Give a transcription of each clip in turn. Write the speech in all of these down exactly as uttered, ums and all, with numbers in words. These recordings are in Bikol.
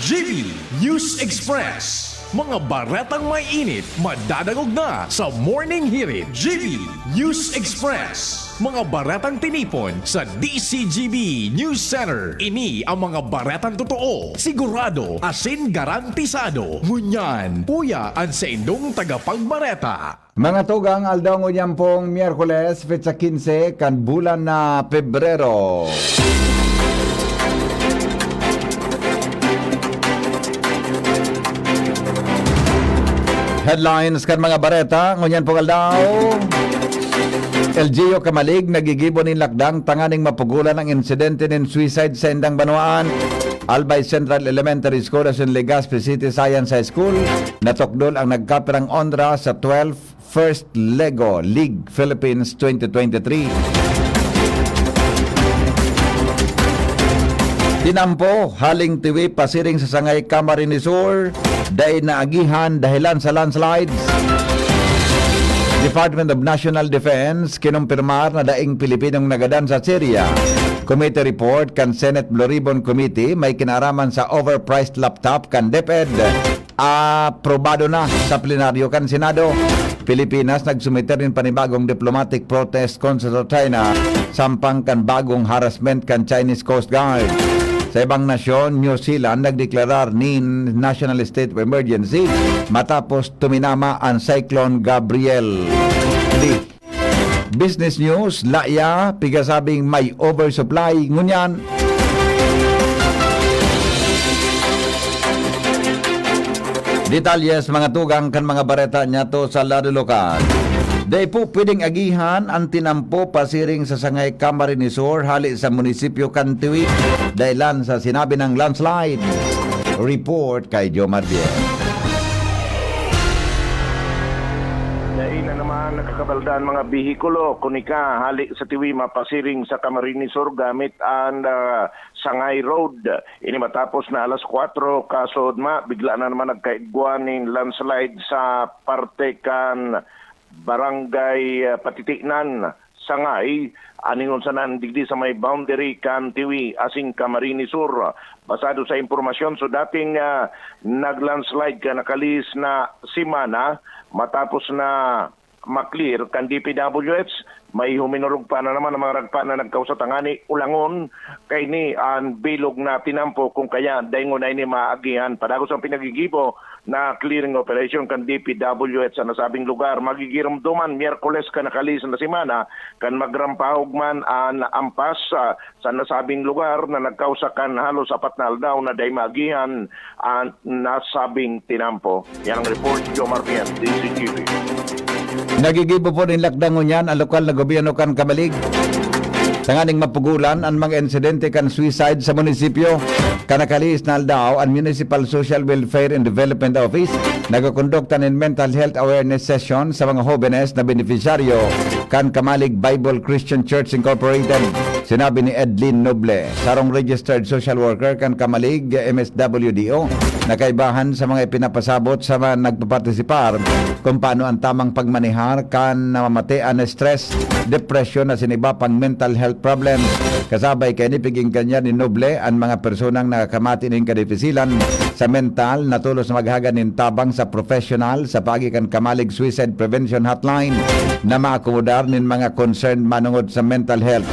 G B News Express. Mga baretang may init, madadangog na sa Morning Hirit. G B News Express. Mga baretang tinipon sa D C G B News Center. Ini ang mga baretang totoo, sigurado, asin garantisado. Ngunyan, uya an saindong tagapagbareta. Mga tugang, aldaw ngunyan pong Miyerkules, petsa quince kan bulan na Pebrero. Headlines kan mga bareta ngunyan pong aldaw. L G U Camalig nagigibo nin lakdang tanganing mapugolan ang insidente nin suicide sa indang banwaan. Albay Central Elementary School asin Legazpi City Science High School natukdol ang nagkapirang onra sa twelfth First Lego League Philippines twenty twenty-three. Tinampo, haling Tiwi pasiring sa Sangay, Camarines Sur, dai naagihan dahilan sa landslides. Department of National Defense kinumpirmar na daing Pilipinong nagadan sa Syria. Committee report kan Senate Blue Ribbon Committee may kinaaraman sa overpriced laptop kan DepEd aprobado na sa plenaryo kan Senado. Pilipinas nagsumiter nin panibagong diplomatic protest kontra sa China, sampang kan bagong harassment kan Chinese Coast Guard. Sa ibang nasyon, New Zealand nagdeklarar nin national state of emergency matapos tuminama an Cyclone Gabrielle. Di Business News, laya, pigasabing may oversupply ngunyan. Detalye sa mga tugang kan mga bareta niyato sa lado lokal. Dai po pwedeng agihan an tinampo pasiring sa Sangay, Camarines Sur, hali sa munisipyo kan Tiwi, dahilan sa sinabi ng landslide. Report kay Jomar Diaz. Dai na naman nakakabalda an mga behikulo, kun ika hali sa Tiwi mapasiring sa Camarines Sur gamit an, ah, Sangay Road. Ini matapos na alas kwatro kasudma, bigla na naman nagkaigwa nin landslide sa parte kan Barangay, ah, Patitinan, Sangay, aningon sana digdi sa may boundary kan Tiwi asin Camarines Sur. Basado sa impormasyon, so dating, ah, nag-landslide kan nakalihis na semana, matapos na ma-clear kan D P W H, may huminorog pa na naman ang mga ragpa na nagkausa tangani ulangon kaini an bilog na tinampo, kung kaya daingon na ini maagihan. Padagos ang pinagigibo na clearing operation kan D P W H sa nasabing lugar. Magigiromdoman Miyerkules kan nakalihis na semana kan magrampahog man an ampas, ah, sa nasabing lugar na nagkausa kan halos apat na aldaw na dai maagihan an nasabing tinampo. Yan ang report, Jomar Pian, D C T V. Nagigibo po nin lakdang ngunyan ang lokal na gobyerno kan Camalig tanganing mapugolan an mga insidente kan suicide sa munisipyo. Kan nakalihis na aldaw, an Municipal Social Welfare and Development Office nagkokondukta nin mental health awareness session sa mga hobenes na benepisyaryo kan Camalig Bible Christian Church Incorporated. Sinabi ni Edlin Noble, sarong registered social worker kan Camalig M S W D O, na kaibahan sa mga ipinapasabot sa mga nagpapartisipar kung paano ang tamang pagmanehar kan namamatean na stress, depresyon asin iba pang mental health problems. Kasabay kaini, pig-ingkan niya ni Noble an mga personang nakakamati nin kadipisilan sa mental na tolos na maghagad nin tabang sa professional sa paagi kan Camalig Suicide Prevention Hotline na maakomodar nin mga concerned manongod sa mental health.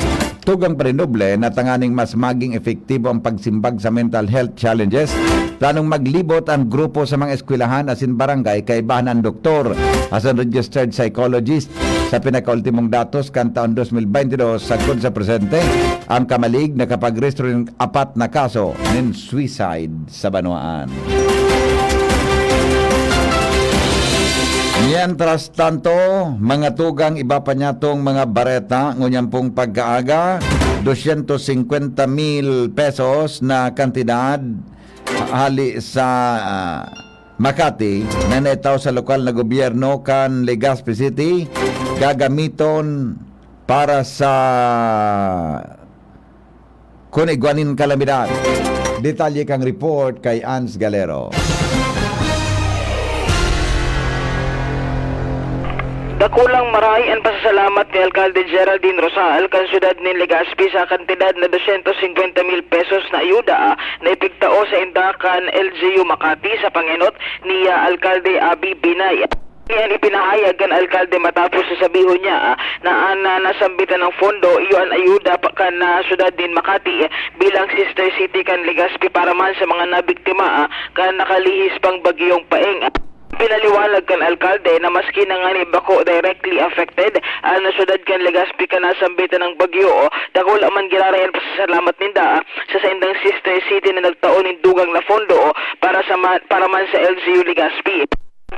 Tugang pa ni Noble na tanganing mas maging epektibo ang pagsimbag sa mental health challenges, planong maglibot ang grupo sa mga eskwelahan asin barangay kaibahan an doktor asin registered psychologist. Sa pinakaultimong datos kan taon dos mil baynte dos, sagkod sa presente, ang Camalig nakapagrehistro nin apat na kaso nin suicide sa banwaan. Mientras tanto, mga tugang, iba pa niyatong mga bareta, ngunyan pong pagkaaga, dosyentos singkwenta mil pesos na kantidad hali sa, ah, Makati na naitao sa lokal na gobyerno kan Legazpi City gagamiton para sa kun igwa nin kalamidad. Detalye kan report kay Ans Galero. Kulang marahay an pasasalamat ni Alkalde Geraldine Rosal kan syudad nin Legazpi sa kantidad na dosyentos singkwenta mil pesos na ayuda na ipigtao sa inda kan L G U Makati sa pangenot ni, ah, Alkalde Abi Binay. Yan ipinahayag kan alkalde matapos na sabihon niya, ah, na an, ah, nasambitan ng pondo iyo an ayuda pa kan, ah, syudad nin Makati, eh, bilang sister city kan Legazpi para man sa mga nabiktima, ah, kan nakalihis pang bagyong Paeng. Pinaliwanag kan alkalde na maski na ngani bako directly affected an syudad kan Legazpi kan nasambitan ng bagyo, dakula man giraray an pasasalamat ninda sa saindang sister city na nagtao nin dugang na pondo para sa ma-, para man sa L G U Legazpi.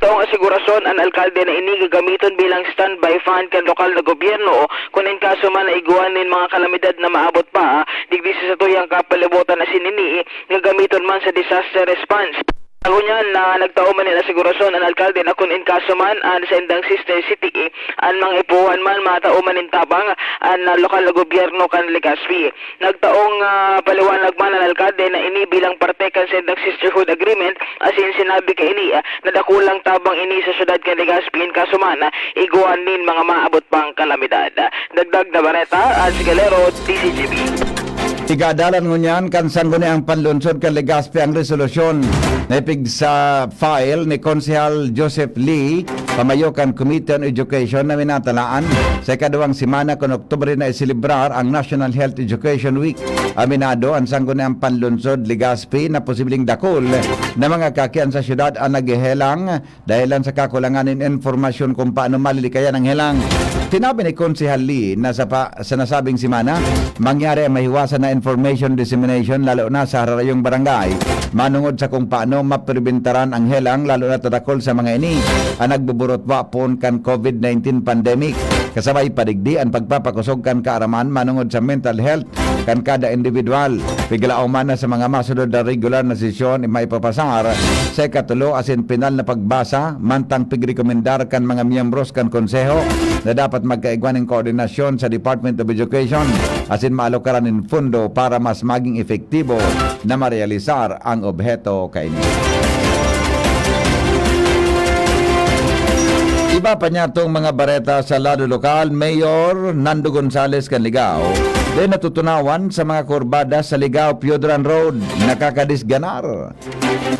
Taong asigurasyon an alkalde na ini gagamiton bilang standby fund kan lokal na gobyerno kun in kaso man na igwa nin mga kalamidad na maabot pa digdi sa satuyang kapalibutan asin ini gagamiton man sa disaster response. Ngunyan na nagtao man nin asigurasyon an alkalde na kun in kaso man an saindang sister city, an mga ipuhan man matao man nin tabang an, ah, lokal na gobyerno kan Legazpi. Nagtaong, ah, paliwanag man an alkalde na ini bilang parte kan saindang sisterhood agreement, asin sinabi kaini, ah, na dakulang tabang ini sa syudad kan Legazpi in kaso man, ah, igwa nin mga maabot pang kalamidad. Dagdag na bareta, Hans Galero, D Z G B. Igadalan ngunyan kan Sangguniang Panlunsod kan Legazpi ang resolusyon na ipig sa file ni Konsehal Joseph Lee, pamayo kan Committee on Education, na minatalaan sa ikaduwang semana kan Oktubre na iselebrar ang National Health Education Week. Aminado an Sangguniang Panlunsod Legazpi na posibleng dakul na mga kakian sa syudad ang naghehelang dahilan sa kakulangan nin impormasyon kung paano malilikayan ang helang. Sinabi ni Konsehal Lee na sa pa-, sa nasabing semana, mangyari ang mahiwasan na information dissemination, lalo na sa hararayong barangay, manongod sa kung paano mapribentaran ang helang, lalo na tadakol sa mga ini ang nagbuburutwa poon kan covid nineteen pandemic. Kasabay pa digdi ang pagpapakosog kan kaaraman manongod sa mental health kan kada individual. Piglaom man na sa mga masunod na regular na sesyon maipapasar sa ikatulo asin pinal na pagbasa, mantang pigrekomendar kan mga miyembros kan Konseho na dapat magkaigwa nin koordinasyon sa Department of Education asin maalokaran nin pondo para mas maging epektibo na marealisar ang obheto kaini. Iba pa niya tong mga bareta sa lado lokal, Mayor Nando Gonzales kan Ligao, din natutunawan sa mga kurbada sa Ligao Pioduran Road, nakakadisganar.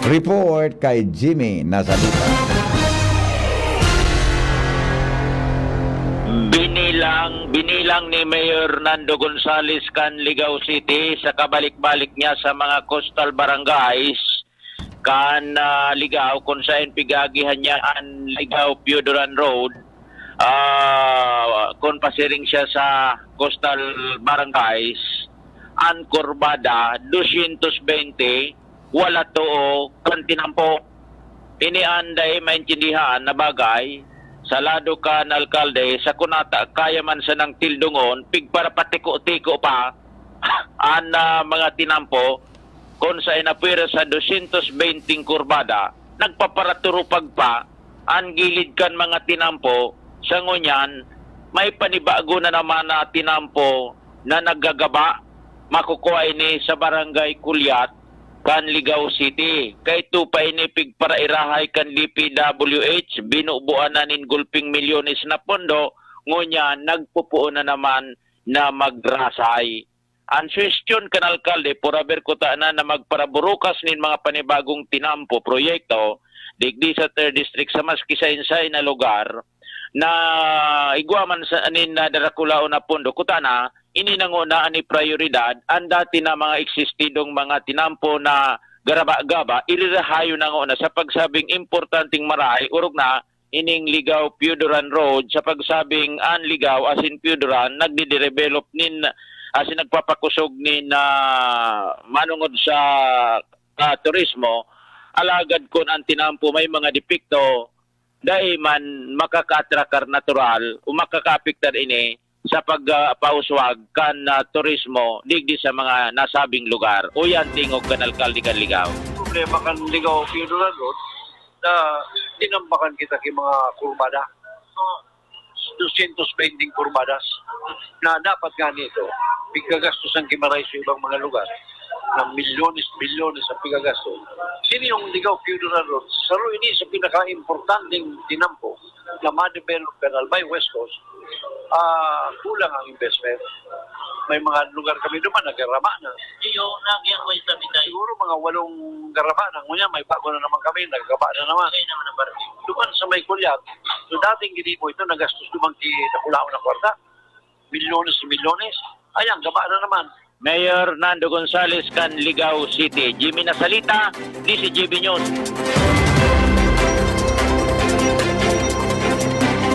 Report kay Jimmy Nazarita. Binilang, binilang ni Mayor Nando Gonzales kan Ligao City sa kabalik-balik niya sa mga coastal barangays kan, ah, Ligao, kung saen pig-aagihan niya an Ligao Pioduran Road, ah, kung pasiring siya sa coastal barangays, an kurbada, dosyentos beinte, wala too kan tinampo. Ini an dai maintindihan na bagay sa lado kan alkalde, sa kunata kaya man sanang tildongon, pigparapatiko-tiko pa an, ah, mga tinampo, kun saen na pwera sa dosyentos beinte kurbada, nagpaparaturupag pa an gilid kan mga tinampo. Sa ngunyan, may panibago na naman na tinampo na naggagaba. Makukua ini sa Barangay Kulyat kan Ligao City. Kaidto pa ini pigparairahay kan D P W H, binubuan na nin gulping milyones na pondo, ngunyan nagpupuon na naman na magrasay. An suhestyon kan alkalde, pura berkuta na na magparaburukas nin mga panibagong tinampo proyekto digdi sa third district sa maski saen-saen na lugar na igwa man sa nin, ah, darakulaon na pondo. Kuta na, ini na nguna an iprayoridad, an dati na mga eksistidong mga tinampo na garaba-gaba, irirahayo na nguna sa pagsabing importanteng marahay, orog na ining Ligao Pioduran Road, sa pagsabing an Ligao asin Pioduran nagdiderevelop nin asin nagpapakosog nin, ah, manongod sa, ah, turismo. Alagad kun an tinampo may mga depekto, dai man makakaatrakar natural o makakaapektar ini sa pag, ah, pauswag kan, ah, turismo digdi sa mga nasabing lugar. Uyan tingog kan alkalde kan Ligao. Problema kan Ligao Pioduran Road na tinambakan kita ki mga kurbada. So, dosyentos beinte kurbadas na dapat nga nito, pigkagastusan ki maray sa ibang mga lugar. ng milyones-milyones ang pigagastos. Sini yung Ligao Funeral Road. Saro ini sa pinaka-importanteng tinampo na ma-develop kan Albay West Coast. Ah, kulang ang investment. May mga lugar kami duman, nagarama na. Iyo, nagyan ko yung tabi tayo. Siguro mga walong garama na. Ngunyan, may bago na naman kami, nagkaba na naman. Okay naman ang barangay. Duman sa may Kulyat, so dating ginibo ito, nagastos duman ki dakulaon na kwarta. Milyones, milyones. Ayan, gaba na naman. Mayor Nando Gonzales kan Ligao City. Jimmy Nasalita, D C G B News.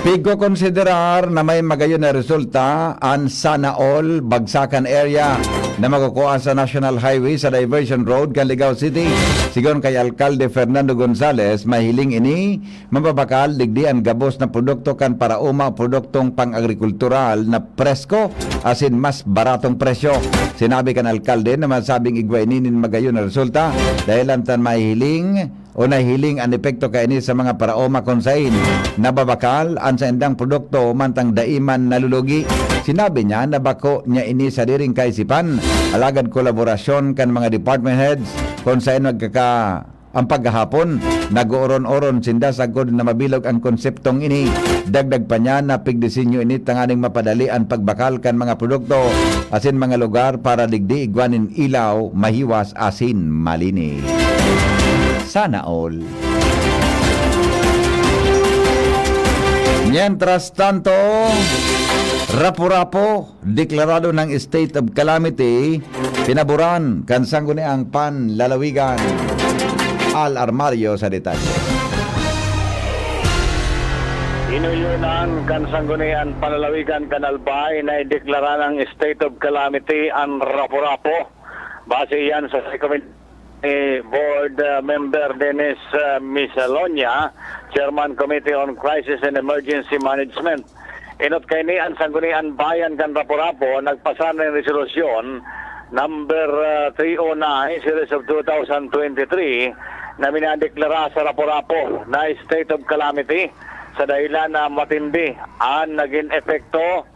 Pigkokonsiderar na may magayon na resulta an Sana All Bagsakan Area na makukuha sa National Highway sa Diversion Road kan Ligao City. Sigon kay Alkalde Fernando Gonzales, mahiling ini mababakal digdi an gabos na produkto kan paraoma o produktong pang-agrikultural na presko asin mas baratong presyo. Sinabi kan alkalde na masabing igwa ini nin magayon na resulta dahelan ta mahihiling o nahihiling an epekto kaini sa mga paraoma kun sain nababakal an saindang produkto mantang dai man nalulugi. Sinabi niya na bako niya ini sadiring kaisipan, alagad kolaborasyon kan mga department heads kun sain magkaka Ang paghahapon, nag-ooron-oron sinda sagkod na mabilog ang konseptong ini. Dagdag pa niya na pigdisenyo ini tanganing mapadali an pagbakal kan mga produkto asin mga lugar para digdi igwa nin ilaw, mahiwas asin malinis. Sana all. Mientras tanto, Rapu-Rapu, deklarado ng state of calamity, pinaboran kan Sangguniang Panlalawigan. Al Armario sa detalye. Inuyonan kan Sangguniang Panlalawigan kan Albay na ideklara ng state of calamity an Rapu-Rapu. Base iyan sa recommend ni Board, uh, Member Dennis, uh, Misalonia, Chairman Committee on Crisis and Emergency Management. Enot kaini an Sanggunian Bayan kan Rapu-Rapu nagpasa nin resolusyon number, uh, three oh nine series of two thousand twenty-three na minadeklara sa Rapu-Rapu na state of calamity sa dahilan na matindi an nagin epekto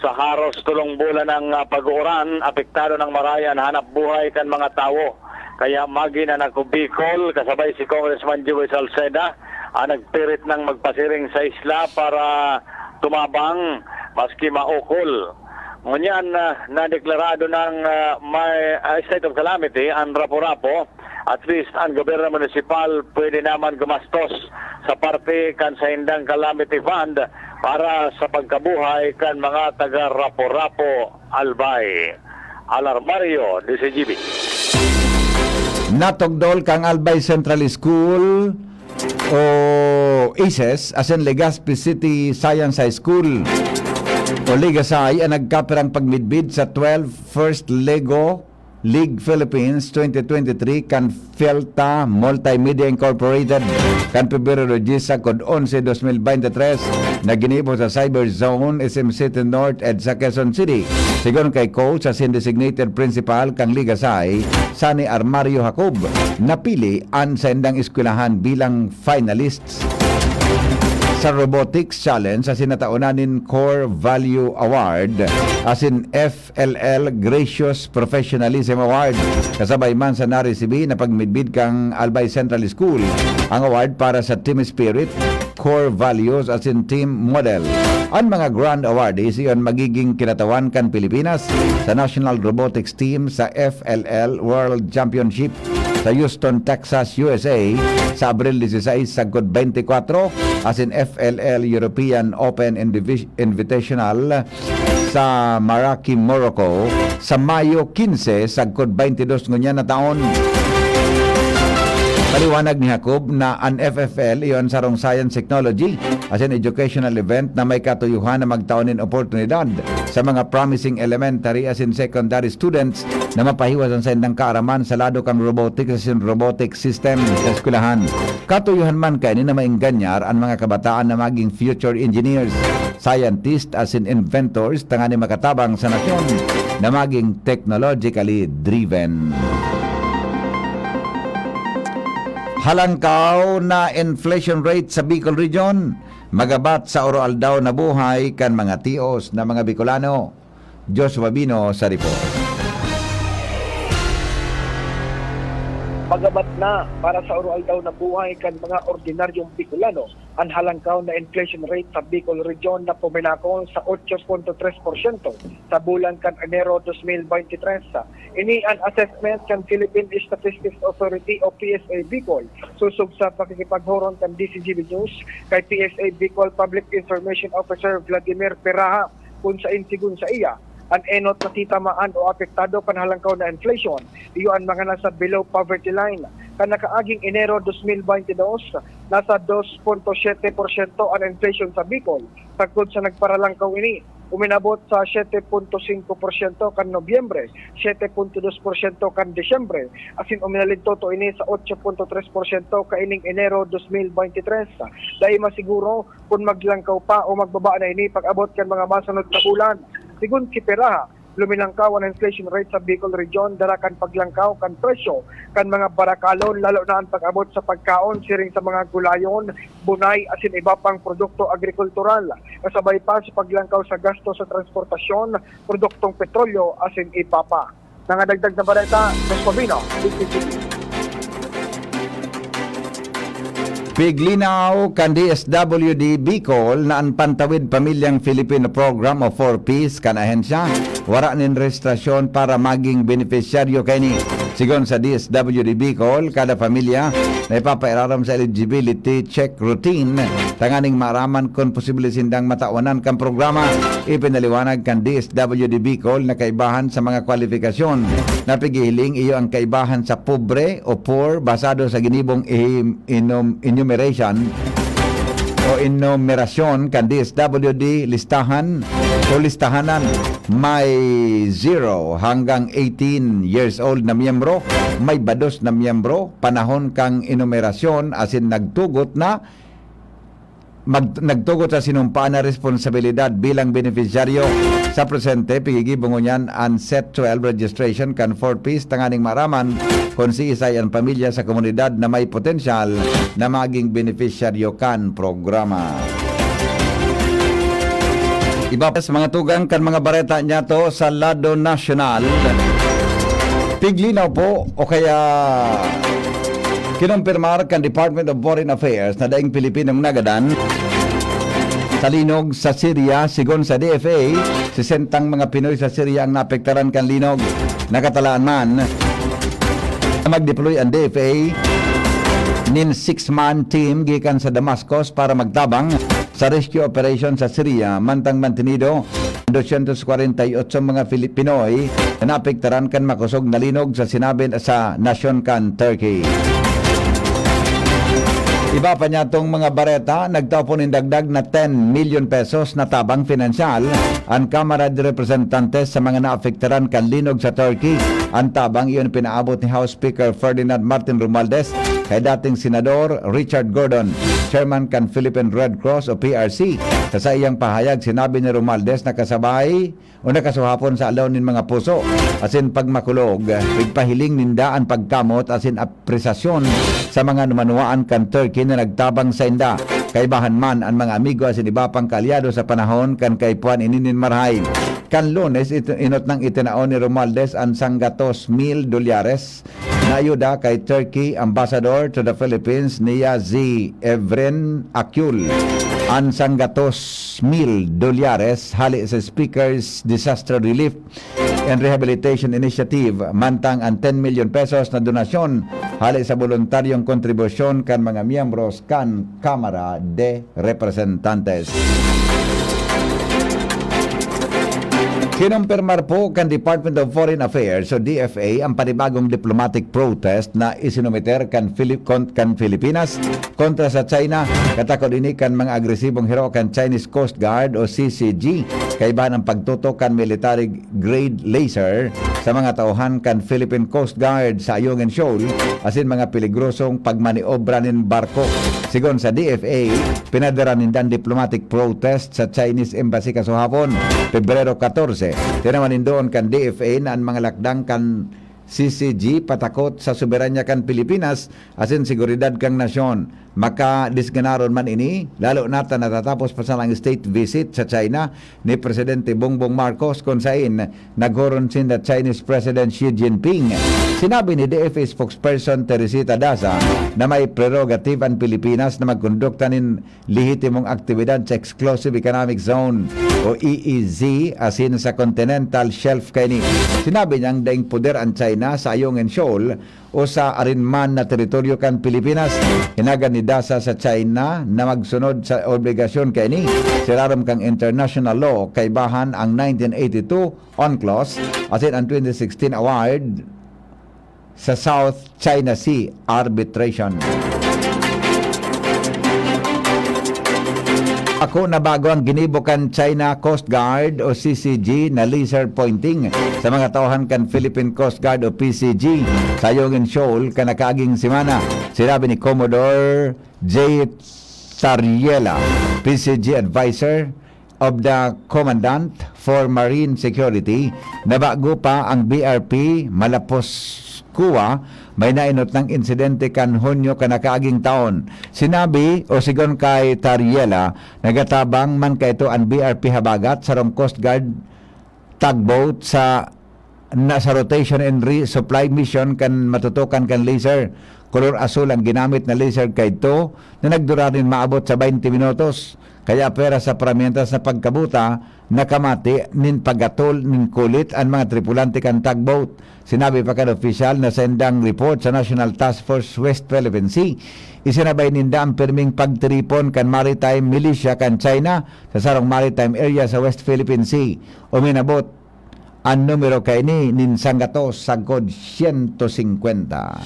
sa haros tolong bulan ng, ah, pag-uuran, apektado ng marhay an hanap buhay kan mga tawo. Kaya magin an Ako Bicol, kasabay si Congressman Joey Salceda, ang nagpirit nang magpasiring sa isla para tumabang maski maukol. Ngunyan, ah, nadeklarado ng, ah, may, ah, state of calamity ang Rapu-Rapu. At least, ang gobyerno munisipal pwede naman gumastos sa parte kan saindang calamity fund para sa pagkabuhay kan mga taga Rapu-Rapu, Albay. Al Armario, D C G B. Natugdol kang Albay Central School o ACES asin Legazpi City Science High School o Legasay ang nagkapirang pagmidbid sa twelve First Lego League Philippines twenty twenty-three kan Felta Multimedia Incorporated kan Pebrero diyes sagkod onse, dos mil beintitres, na ginibo sa Cyber Zone, S M City North, EDSA Quezon City. Sigon kay Coach asin Designated Principal kan Legasay, Sani Armario Jacob, napili an saindang eskwelahan bilang finalists sa Robotics Challenge asin nataonan nin Core Value Award asin F L L Gracious Professionalism Award. Kasabay man sa naresibi na pagmidbid kan Albay Central School ang award para sa Team Spirit, Core Values asin Team Model. An mga Grand Awardees iyon magiging kinatawan kan Pilipinas sa National Robotics Team sa F L L World Championship sa Houston, Texas, U S A, sa Abril dieciséis sagkod beintikwatro, asin F L L European Open Indivi-, Invitational sa Marrakech, Morocco, sa Mayo quince sagkod beintidos ngunyan na taon. Paliwanag ni Jacob na an F F L iyo an sarong science, technology, asin educational event na may katuyuhan na magtao nin oportunidad sa mga promising elementary asin secondary students na mapahiwas an saindang kaaraman sa lado kan robotics asin robotic system sa eskwelahan. Katuyuhan man kaini na maenganyar an mga kabataan na maging future engineers, scientists asin inventors tanganing makatabang sa nasyon na maging technologically driven. Halangkaw na inflation rate sa Bicol Region, magabat sa oro-aldaw na buhay kan mga tios na mga Bicolano. Joshua Bino sa report. Gabat na para sa oro-aldaw na buhay kan mga ordinaryong Bicolano an halangkaw na inflation rate sa Bicol Region na puminakol sa otso punto tres porsyento sa bulan kan Enero dos mil beintitres. Ini an assessment kan Philippine Statistics Authority o P S A Bicol, sosog sa pakikipaghuron kan D Z G B News kay P S A Bicol Public Information Officer Vladimir Peraha, kun sain, sigon sa iya, an enot na titamaan o apektado kan halangkaw na inflation, iyo an mga nasa below poverty line. Kan nakaaging Enero dos mil beintidos, nasa dos punto siyete porsyento an inflation sa Bicol. Sagkod sa nagparalangkaw ini, uminabot sa siyete punto singko porsyento kan Nobyembre, siyete punto dos porsyento kan Disyembre, asin uminalintoto ini sa otso punto tres porsyento kaining Enero dos mil beintitres. Dai masiguro kun maglangkaw pa o magbaba na ini pag-abot kan mga masunod na bulan. Sigon ki Peraha, luminangkaw an inflation rate sa Bicol Region dara kan paglangkaw kan presyo kan mga barakalon, lalo na an pag-abot sa pagkaon siring sa mga gulayon, bunay asin iba pang produkto agrikultural, kasabay pa sa paglangkaw sa gasto sa transportasyon, produktong petrolyo asin iba pa. Nangadagdag na bareta, Josco Bino, D Z G B. Piglinaw kan D S W D Bicol na an Pantawid Pamilyang Filipino Program o four Ps kan ahensya wara nin rehistrasyon para maging benepisyaryo kaini. Sigon sa D S W D Bicol, kada pamilya na ipapairarom sa eligibility check routine tanganing maaraman kun posible sindang matawanan kan programa. Ipinaliwanag kan D S W D Bicol na kaibahan sa mga kwalifikasyon na pighihiling iyo ang kaibahan sa pobre o poor basado sa ginibong ihim- inum- enumeration o enumerasyon kan D S W D listahan o listahanan. May zero hanggang eighteen years old na miyembro, may bados na miyembro, panahon kan enumerasyon asin nagtugot na mag- nagtugot sa sinumpaan na responsabilidad bilang benepisyaryo. Sa presente, pigigibo ngunyan an Set twelve registration kan four Ps tanganing maaraman kun siisay an pamilya sa komunidad na may potensyal na maging benepisyaryo kan programa. Iba pa sa mga tugang kan mga bareta niyato sa lado nasyonal. Piglinaw po o kaya kinumpirmar kan Department of Foreign Affairs na daing Pilipinong nagadan sa linog sa Syria. Sigon sa D F A, sesentang mga Pinoy sa Syria ang naapektaran kan linog. Nakatalaan man na mag-deploy an D F A nin six-man team gikan sa Damascus para magtabang sa rescue operation sa Syria, mantang mantinido dosyentos kwarenta y otso mga Fili- Pinoy na naapektaran kan makosog na linog sa sinabi sa nasyon kan Turkey. Iba pa niyatong mga bareta, nagtao po nin dagdag na ten milyon pesos na tabang pinansyal an Kamara de Representantes sa mga naapektaran kan linog sa Turkey. An tabang iyon pinaabot ni House Speaker Ferdinand Martin Romualdez kay dating Senador Richard Gordon, chairman kan Philippine Red Cross o P R C. Sa saiyang pahayag, sinabi ni Romualdez na kasabay o nakasuhapon sa aldaw nin mga puso asin pagmakulog, pigpahiling ninda an pagkamot asin apresasyon sa mga manuwaan kan Turkey na nagtabang sainda. Kaibahan man an mga amigo asin iba pang kaalyado sa panahon kan kaipuhan ini nin marahay. Kan Lunes, ito, inot nang itinao ni Romualdez an sanggatos mil dolyares na ayuda kay Turkey Ambassador to the Philippines, Niyazi Evren Akyul, an sanggatos mil dolyares hali sa Speaker's Disaster Relief and Rehabilitation Initiative, mantang an ten milyon pesos na donasyon hali sa boluntaryong kontribusyon kan mga miyembros kan Kamara de Representantes. Kinumpirmar po kan Department of Foreign Affairs o D F A ang panibagong diplomatic protest na isinumiter kan Filip-, kon-, kan Pilipinas kontra sa China, katakod ini kan mga agresibong hiro kan Chinese Coast Guard o C C G, kaibahan ang pagtutok kan military grade laser sa mga tauhan kan Philippine Coast Guard sa Ayungin Shoal asin mga peligrosong pagmaniobra nin barko. Sigon sa D F A, pinadara ninda an diplomatic protest sa Chinese Embassy kasuhapon, Pebrero katorse. Tinawan nindoon kan D F A na an mga lakdang kan C C G patakot sa soberanya kan Pilipinas asin seguridad kan nasyon. Makadisganaron man ini, lalo na ta natatapos pa sana ang state visit sa China ni Presidente Bongbong Marcos, kun sain naghoron sinda Chinese President Xi Jinping. Sinabi ni D F A spokesperson Teresita Daza na may prerogative an Pilipinas na magkondukta nin lehitimong aktibidad sa Exclusive Economic Zone o E E Z asin sa Continental Shelf kaini. Sinabi niyang daing poder an China sa Ayungin Shoal o sa arin man na teritoryo kan Pilipinas. Hinagan ni Daza sa China na magsunod sa obligasyon kaini sa ilarom kan international law, kaibahan ang nineteen eighty-two UNCLOS asin ang twenty sixteen award sa South China Sea Arbitration. Ako na bago ang ginibo kan China Coast Guard o C C G na laser pointing sa mga tauhan kan Philippine Coast Guard o P C G sa Ayungin Shoal kan nakaaging semana. Sinabi ni Commodore J Tariela, P C G Advisor of the Commandant for Marine Security, na bago pa ang B R P Malapascua, may naenot nang insidente kan Hunyo kan nakaaging taon. Sinabi o sigon kay Tariela, nagatabang man kaito an B R P Habagat, sarong Coast Guard tugboat sa, na sa rotation and resupply mission kan matutukan kan laser. Kolor asul ang ginamit na laser kaidto na nagdurar nin maabot sa baynte minutos. Kaya pwera sa paramientras na pagkabuta, nakamati nin pag-atol nin kulit an mga tripulante kan tugboat. Sinabi pa kan opisyal na sa indang report sa National Task Force West Philippine Sea, isinabay ninda ang pirming pagtiripon kan maritime militia kan China sa sarong maritime area sa West Philippine Sea. Uminabot an numero kaini nin sanggatos sagkod siyento singkwenta.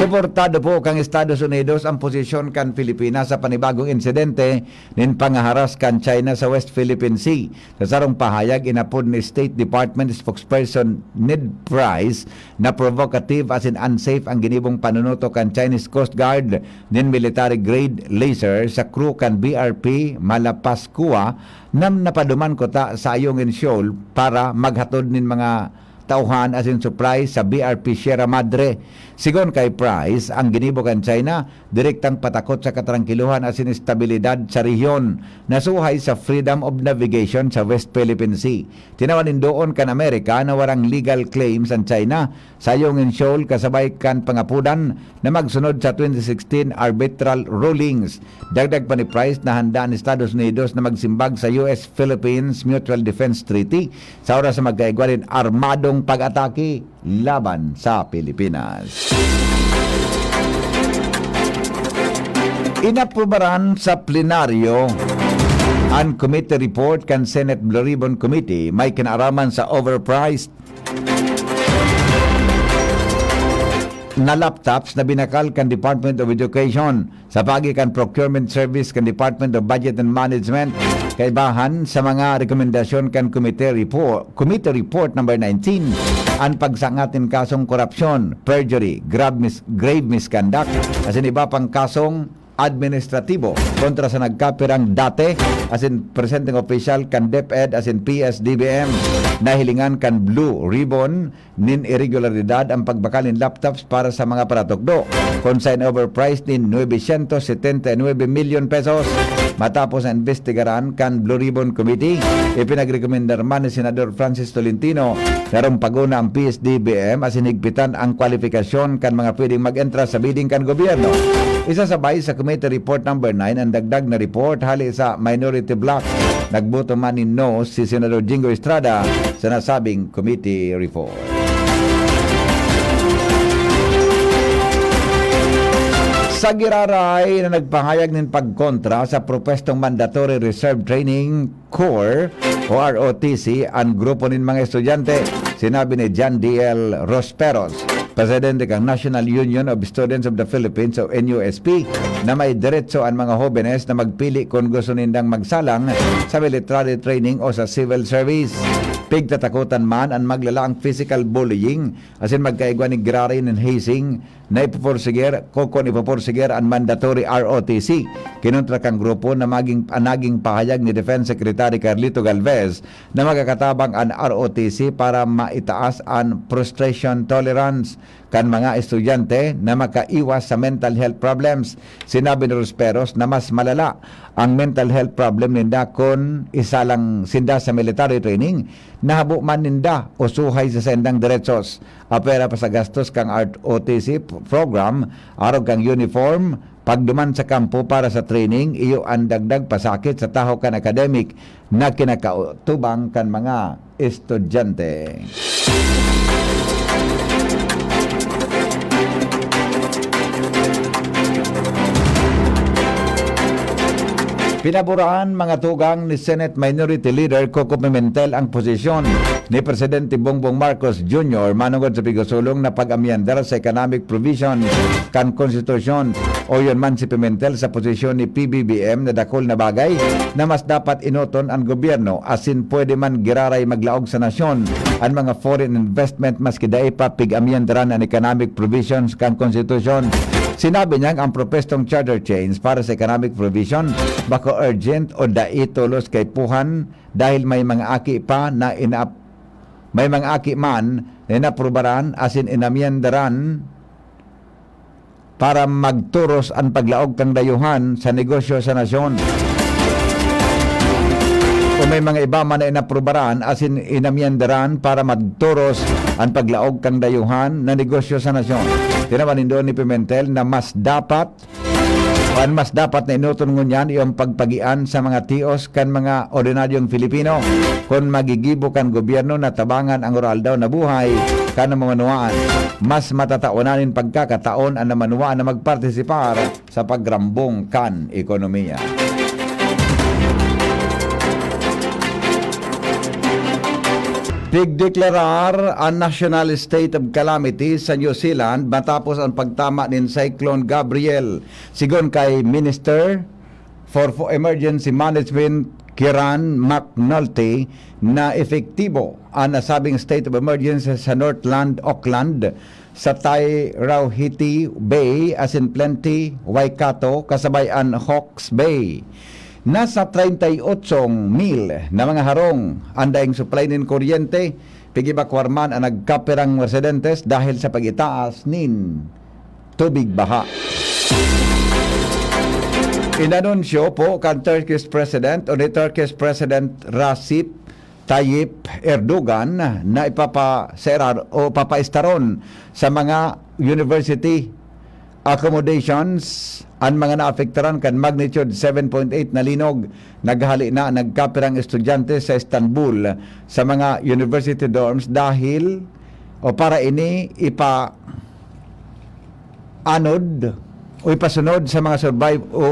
Suportado po kan Estados Unidos ang posisyon kan Pilipinas sa panibagong insidente nin pangaharas kan China sa West Philippine Sea. Sa sarong pahayag, inapod ni State Department spokesperson Ned Price na provocative asin unsafe ang ginibong panunutok kan Chinese Coast Guard nin military-grade laser sa crew kan B R P Malapascua na napaduman kuta sa Ayungin Shoal para maghatod nin mga tauhan asin supply sa B R P Sierra Madre. Sigon kay Price, ang ginibo kan China direktang patakot sa katrangkilohan asin estabilidad sa rehiyon, na suhay sa freedom of navigation sa West Philippine Sea. Tinawan nindoon kan Amerika na warang legal claims an China sa Ayungin Shoal kasabay kan pangapodan na magsunod sa twenty sixteen arbitral rulings. Dagdag pa ni Price na handa an Estados Unidos na magsimbag sa U S-Philippines Mutual Defense Treaty sa oras na magkaigwa nin armadong pag-atake laban sa Pilipinas. Inaprubaran sa plenaryo an committee report kan Senate Blue Ribbon Committee may kinaaraman sa overpriced na laptops na binakal kan Department of Education sa paagi kan procurement service kan Department of Budget and Management, kaibahan sa mga rekomendasyon kan committee report, committee report number nineteen, an pagsangat nin kasong korupsyon, perjury, grave mis-, grave misconduct, asin iba pang kasong administratibo kontra sa nagkapirang dati asin presenteng opisyal kan DepEd asin P S D B M. Nahilingan kan Blue Ribbon nin iregularidad ang pagbakal nin laptops para sa mga paratukdo, kun saen overpriced nin nuebe syentos setenta y nuebe milyon pesos. Matapos na imbestigaran kan Blue Ribbon Committee, ipinagrekomendar man ni Senador Francis Tolentino na rumpagona ang P S D B M asin higpitan ang kwalifikasyon kan mga pwedeng mag-entra sa bidding kan gobyerno. Isasabay sa Committee Report Number nine ang dagdag na report hali sa minority bloc. Nagboto man nin no si Senador Jingo Estrada sa nasabing committee report. Sa giraray na nagpahayag nin pagkontra sa propwestong Mandatory Reserve Training Corps o R O T C an grupo nin mga estudyante, sinabi ni John D L Rosperos, presidente kan National Union of Students of the Philippines o N U S P, na may deretso an mga hobenes na magpili kun gusto nindang magsalang sa military training o sa civil service. Pigtatakotan man an maglalaang physical bullying asin magkaigwa nin giraray nin hazing na ipoporsiger, ko-, kun ipoporsiger an mandatory R O T C. Kinontra kan grupo na maging, an naging pahayag ni Defense Secretary Carlito Galvez na magkakatabang an R O T C para maitaas an frustration tolerance kan mga estudyante na makaiwas sa mental health problems. Sinabi ni Rosperos na mas malala ang mental health problem ninda kun isalang sinda sa military training, nahabo man ninda o suhay sa saindang deretsos. Apwera pa sa gastos kan R O T C p-, program, arog kan uniform, pagduman sa kampo para sa training, iyo an dagdag pasakit sa tahaw kan academic na kinakatubang kan mga estudyante. Pinaboran mga tugang ni Senate Minority Leader Coco Pimentel ang posisyon ni Presidente Bongbong Marcos Junior manongod sa pigsusulong na pag-amyendar sa economic provision kan konstitusyon. Oyon man si Pimentel sa posisyon ni P B B M na dakul na bagay na mas dapat enoton an gobyerno asin pwede man giraray maglaog sa nasyon an mga foreign investment maski dai pa pig-amyendaran an economic provisions kan konstitusyon. Sinabi niyang ang propestong charter change para sa economic provision bako urgent o dai tolos kaipuhan dahil may mga aki pa na inap-, may mga aki man na inaprubaran asin inamyendaran para magturos an paglaog kan dayuhan sa negosyo sa nasyon. O may mga iba man na inaprubaran asin inamyendaran para magturos an paglaog kan dayuhan na negosyo sa nasyon. Tinawan nindo ni Pimentel na mas dapat, an mas dapat na enoton ngunyan iyo ang pagpagian sa mga tios kan mga ordinaryong Filipino. Kun magigibo kan gobyerno na tabangan ang aroaldaw na buhay kan mamanwaan, mas matataonan nin pagkakataon an mamanwaan na magpartisipar sa pagrambong kan ekonomiya. Pigdeklarar an National State of Calamity sa New Zealand matapos an pagtama nin Cyclone Gabrielle. Sigon kay Minister for, for Emergency Management, Kieran McNulty, na epektibo an nasabing state of emergency sa Northland, Auckland, sa Tairauhiti Bay asin Plenty, Waikato, kasabay an Hawke's Bay. Nasa treinta y ocho mil na mga harong an daing supply nin kuryente, pig-ebakuar man an nagkapirang residentes dahil sa pag-itaas nin tubig baha. Inanunsyo po kan Turkish President o ni Turkish President Recep Tayyip Erdogan na ipapaserar o papaistaron sa mga university accommodations an mga naapektaran kan magnitude seven point eight na linog. Naghale na nagkapirang estudyante sa Istanbul sa mga university dorms dahil o para ini ipa anod o ipasunod sa mga survive o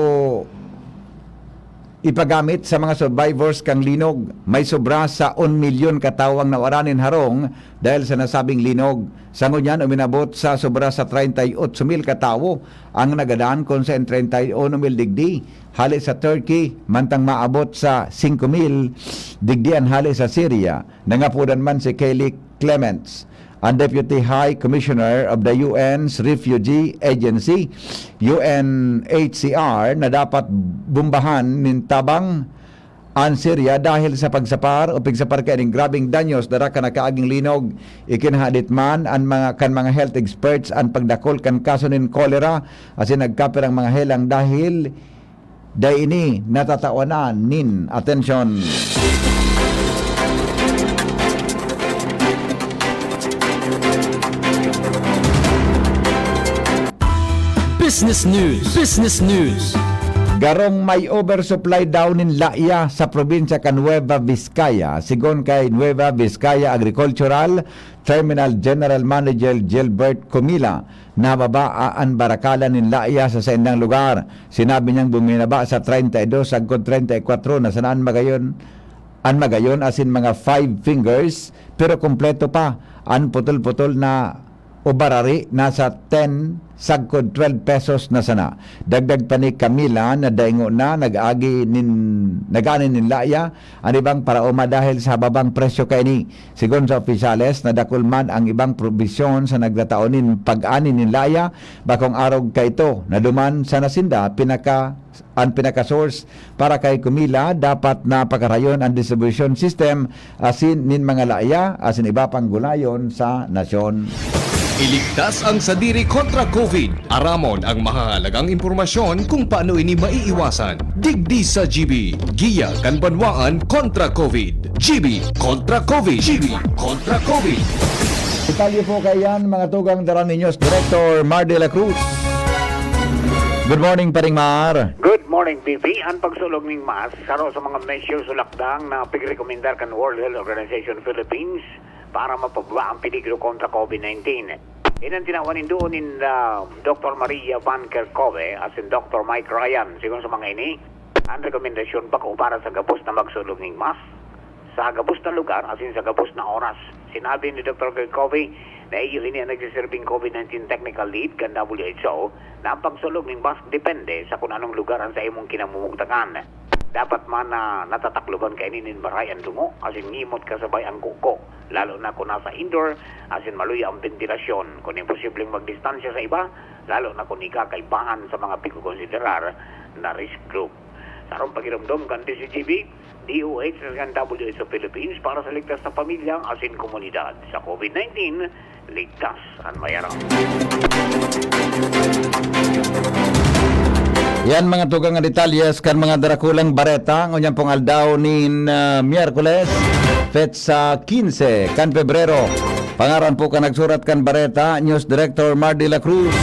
ipagamit sa mga survivors kan linog. May sobra sa un milyon ka tawo ang nawaran nin harong dahil sa nasabing linog. Sa ngunyan, uminabot sa sobra sa treinta y ocho mil ka tawo ang nagadan, kun sa treinta y uno mil digdi hale sa Turkey, mantang maabot sa singko mil digdi an hale sa Syria. Nangapodan man si Kelly Clements, ang Deputy High Commissioner of the U N's Refugee Agency, U N H C R, na dapat bombahan nin tabang an Syria dahil sa pagsapar o pigsapar kaining grabeng danyos dara kan nakaaging linog. Ikinahadit man an mga, kan mga health experts an pagdakul kan kaso nin kolera asin nagkapirang mga helang dahil dai ini natatawanan nin atensyon. Business News. Business News. Garong may oversupply daw nin laya sa probinsya kan Nueva Vizcaya, sigon kay Nueva Vizcaya Agricultural Terminal General Manager Gilbert Comila. Nababa an barakalan nin laya sa saindang lugar. Sinabi niyang buminaba sa treinta y dos sagkod treinta y kuwatro na sana an magayon, an magayon asin mga five fingers, pero kompleto pa an putol-putol na o barari nasa ten sagkod twelve pesos na sana. Dagdag pa ni Camila na daingo na nag-agi nin, nag-ani nin laya an ibang paraoma dahil sa hababang presyo kaini. Sigon sa opisyales, nadakul man ang ibang probisyon sa nagtatao nin pag-ani nin laya, bakong arog kaito na duman sana sinda pinaka an pinaka-source para kay Kumila, dapat na pakarayon an distribution system asin nin mga laya asin iba pang gulayon sa nasyon. Iligtas ang sadiri kontra COVID. Aramon ang mahahalagang impormasyon kung paano ini maiiwasan. Digdi sa G B, Giya kan Banwaan kontra COVID. G B kontra COVID. G B kontra COVID. Detalye po kaiyan, mga tugang, dara ni News Director Mar de la Cruz. Good morning, Paring Mar. Good morning, P P. Ang pagsulog ning mask, saro sa mga measures o lakdang na pigrekomendar kan World Health Organization Philippines para mapababa ang peligro kontra COVID-nineteen. Iyan ang tinawan nin duon nin ah, Doktor Maria Van Kerkhove asin Doktor Mike Ryan. Sigon sa mga ini, ang rekomendasyon bako para sa gabos na magsulog ning mask sa gabos na lugar asin sa gabos na oras. Sinabi ni Doktor Kerkhove na iyo ini ang nagsiserbing COVID-nineteen Technical Lead kan W H O na ang pagsulog ning mask depende sa kung anong lugar ang sa imong kinamumugtakan. Dapat man na natatakloban kaini nin maray an dungo asin ngimot kasabay ang kuko, lalo na kung nasa indoor asin maluya ang bentilasyon. Kung imposibleng magdistansya sa iba, lalo na kung ika kaibahan sa mga pigkokonsiderar na risk group. Sarong pagiromdom kan D C G B, D O H, kan W H O Philippines para sa ligtas na pamilya asin komunidad. Sa COVID-nineteen, ligtas an mayaram. Yan mga tugang nga detalyes kan mga darakulang bareta ngunyan pong aldaw nin ah, Miyerkules, petsa quince kan Pebrero. Pangaran po kan nagsurat kan bareta, News Director Mar de la Cruz.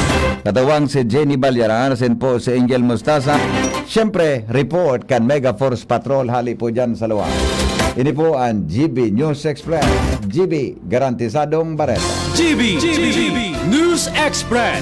Katawang si Jenny Balyaran, asin po si Angel Mustasa. Siyempre, report kan Mega Force Patrol hali po dyan sa luwag. Ini po ang G B News Express. G B, garantisadong bareta. G B, G B, News Express.